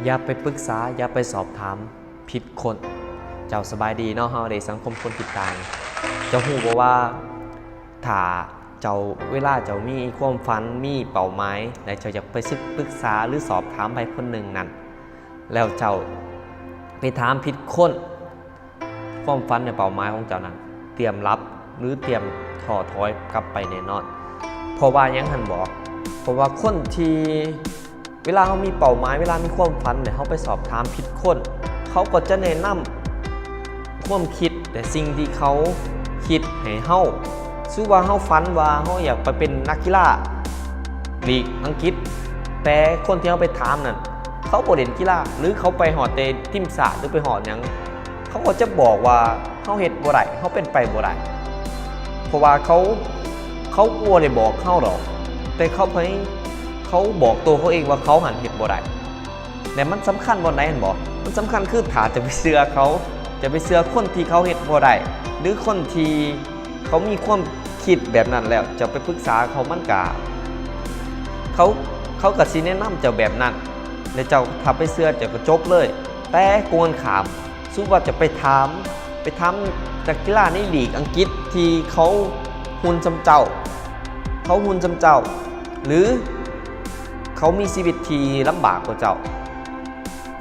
ຢ່າໄປປຶກສາ, ຢ່າໄປສອບຖາມຜິດຄົນ. ເຈົ້າສະບາຍດີເນາະ, ເຮົາໄດ້ສັງຄົມຄົນຄິດຕ່າງ. ເຈົ້າຮູ້ບໍ່ວ່າ ຖ້າເຈົ້າ, ເວລາເຈົ້າມີຄວາມຝັນ, ມີເປົ້າໝາຍ ແລະ ເຈົ້າຢາກໄປສຶກປຶກສາ ຫຼື ສອບຖາມໃຜຄົນໜຶ່ງນັ້ນ, ແລ້ວເຈົ້າໄປຖາມຜິດຄົນ, ຄວາມຝັນ ແລະ ເປົ້າໝາຍຂອງເຈົ້ານັ້ນ ຕຽມລັບ ຫຼື ຕຽມທໍ້ຖອຍກັບໄປແນ່ນອນ. ເພາະວ່າຫຍັງຫັ້ນບໍ? ເພາະວ່າຄົນທີ່ ເວລາເຮົາມີເປົ້າໝາຍ, ເວລາມີຄວາມຝັນ ແລະ ເຮົາໄປສອບຖາມຜິດຄົນ, ເຂົາກໍຈະແນະນຳຄວາມຄິດ ແລະ ສິ່ງທີ່ເຂົາຄິດໃຫ້ເຮົາ. ສົມມຸດວ່າເຮົາຝັນວ່າເຮົາຢາກໄປເປັນນັກກິລາລີກອັງກິດ, ແຕ່ຄົນທີ່ເຮົາໄປຖາມນັ້ນ ເຂົາບໍ່ຫຼິ້ນກິລາ ຫຼື ເຂົາໄປຮອດແຕ່ທີມຊາດ ຫຼື ໄປຮອດຫຍັງ, ເຂົາກໍຈະບອກວ່າເຮົາເຮັດບໍ່ໄດ້, ເຮົາເປັນໄປບໍ່ໄດ້. ເພາະວ່າເຂົາ, ເຂົາບໍ່ໄດ້ບອກເຮົາດອກ, ແຕ່ເຂົາໄປ, ເຂົາບອກໂຕເຂົາເອງວ່າເຂົາຫັ້ນເຮັດບໍ່ໄດ້. ແລະ ມັນສຳຄັນບ່ອນໃດຫັ້ນບໍ? ມັນສຳຄັນຄື ຖ້າຈະໄປເຊື່ອເຂົາ, ຈະໄປເຊື່ອຄົນທີ່ເຂົາເຮັດບໍ່ໄດ້ ຫຼື ຄົນທີ່ເຂົາມີຄວາມຄິດແບບນັ້ນແລ້ວ ຈະໄປປຶກສາເຂົາ, ມັນກະ, ເຂົາ, ເຂົາກະຊິແນະນຳເຈົ້າແບບນັ້ນ ແລະ ເຈົ້າຖ້າໄປເຊື່ອ ເຈົ້າກໍຈົບເລີຍ. ແຕ່ກົງກັນຂ້າມ, ສົມມຸດວ່າຈະໄປຖາມ, ໄປຖາມນັກກິລາໃນລີກອັງກິດທີ່ເຂົາຮຸ່ນສ່ຳເຈົ້າ, ເຂົາຮຸ່ນສ່ຳເຈົ້າ ຫຼື ເຂົາມີຊີວິດທີ່ລຳບາກກວ່າເຈົ້າ.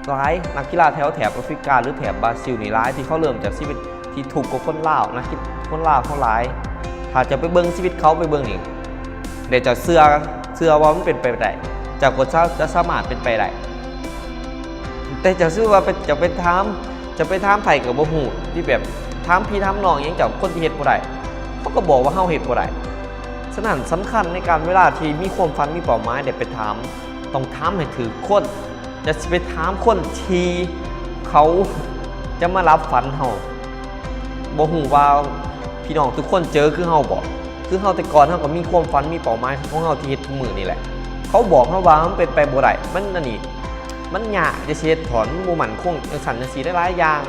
ຫຼາຍນັກກິລາແຖວແຖບອາຟຣິກາ ຫຼື ແຖບບຣາຊິລນີ້ຫຼາຍ ທີ່ເຂົາເລີ່ມຈາກຊີວິດທີ່ທຸກກວ່າຄົນລາວ, ນັກກິ, ຄົນລາວເຮົາຫຼາຍ. ຖ້າເຈົ້າໄປເບິ່ງຊີວິດເຂົາ, ໄປເບິ່ງນີ້, ແລະ ເຈົ້າເຊື່ອ, ເຊື່ອວ່າມັນເປັນໄປໄດ້, ເຈົ້າກໍຈະ, ຈະສາມາດເປັນໄປໄດ້. ແຕ່ເຈົ້າຊື່ວ່າເປັນ, ເຈົ້າໄປຖາມ, ເຈົ້າໄປຖາມໃຜກໍບໍ່ຮູ້, ທີ່ແບບຖາມພີ່ຖາມນ້ອງຫຍັງເຈົ້າ, ຄົນທີ່ເຮັດບໍ່ໄດ້, ເຂົາກໍບອກວ່າເຮົາເຮັດບໍ່ໄດ້. ສະນັ້ນ ສຳຄັນໃນການເວລາທີ່ມີຄວາມຝັນ, ມີເປົ້າໝາຍ, ໄດ້ໄປຖາມ, ຕ້ອງຖາມໃຫ້ຖືກຄົນ. ຈະຊິໄປຖາມຄົນທີ່ເຂົາຈະມາລັບຝັນເຮົາ. ບໍ່ຮູ້ວ່າພີ່ນ້ອງທຸກຄົນເຈີຄືເຮົາບໍ່? ຄືເຮົາແຕ່ກ່ອນເຮົາກໍມີຄວາມຝັນ ມີເປົ້າໝາຍຂອງເຮົາທີ່ເຮັດທຸກມື້ນີ້ແຫຼະ. ເຂົາບອກເຮົາວ່າມັນເປັນໄປບໍ່ໄດ້, ມັນອັນນີ້, ມັນຍາກຈະຊິເຮັດຖອນ, ມັນບໍ່ໝັ້ນຄົງ, ຈັ່ງຊັ້ນຈັ່ງຊີ້ ຫຼາຍໆຢ່າງ.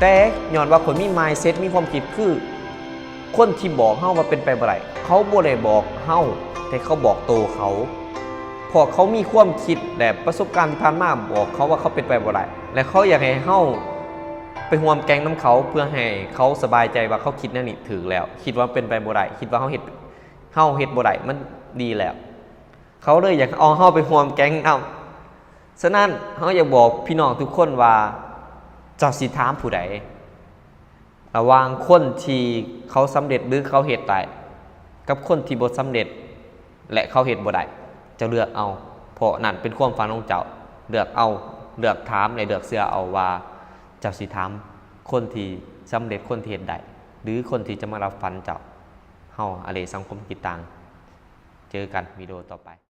ແຕ່ຍ້ອນວ່າຂ້ອຍມີມາຍເຊັດ, ມີຄວາມຄິດຄື ຄົນທີ່ບອກເຮົາວ່າເປັນໄປບໍ່ໄດ້, ເຂົາບໍ່ໄດ້ບອກເຮົາ, ແຕ່ເຂົາບອກໂຕເຂົາ. ເພາະເຂົາມີຄວາມຄິດ ແລະ ປະສົບການທີ່ຜ່ານມາບອກເຂົາວ່າເຂົາເປັນໄປບໍ່ໄດ້ ແລະ ເຂົາຢາກໃຫ້ເຮົາໄປຮ່ວມແກ້ງນຳເຂົາ ເພື່ອໃຫ້ເຂົາສະບາຍໃຈວ່າເຂົາຄິດແນວນີ້ຖືກແລ້ວ, ຄິດວ່າເປັນໄປບໍ່ໄດ້, ຄິດວ່າເຮົາເຮັດ, ເຮົາເຮັດບໍ່ໄດ້, ມັນດີແລ້ວ. ເຂົາເລີຍຢາກເອົາເຮົາໄປຮ່ວມແກ້ງນຳ. ສະນັ້ນ ເຮົາຢາກບອກພີ່ນ້ອງທຸກຄົນວ່າ ເຈົ້າຊິຖາມຜູ້ໃດ? ລະຫວ່າງຄົນທີ່ເຂົາສຳເລັດ ຫຼື ເຂົາເຮັດໄດ້ ກັບຄົນທີ່ບໍ່ສຳເລັດ ແລະ ເຂົາເຮັດບໍ່ໄດ້, ເຈົ້າເລືອກເອົາ, ເພາະນັ້ນເປັນຄວາມຝັນຂອງເຈົ້າ. ເລືອກເອົາ, ເລືອກຖາມ ແລະ ເລືອກເຊື່ອເອົາວ່າ ເຈົ້າຊິຖາມຄົນທີ່ສຳເລັດ, ຄົນທີ່ເຮັດໄດ້ ຫຼື ຄົນທີ່ຈະມາລັບຝັນເຈົ້າ. ເຮົາອາເລສັງຄົມກິດຕັງ, ເຈີກັນວິດີໂອຕໍ່ໄປ.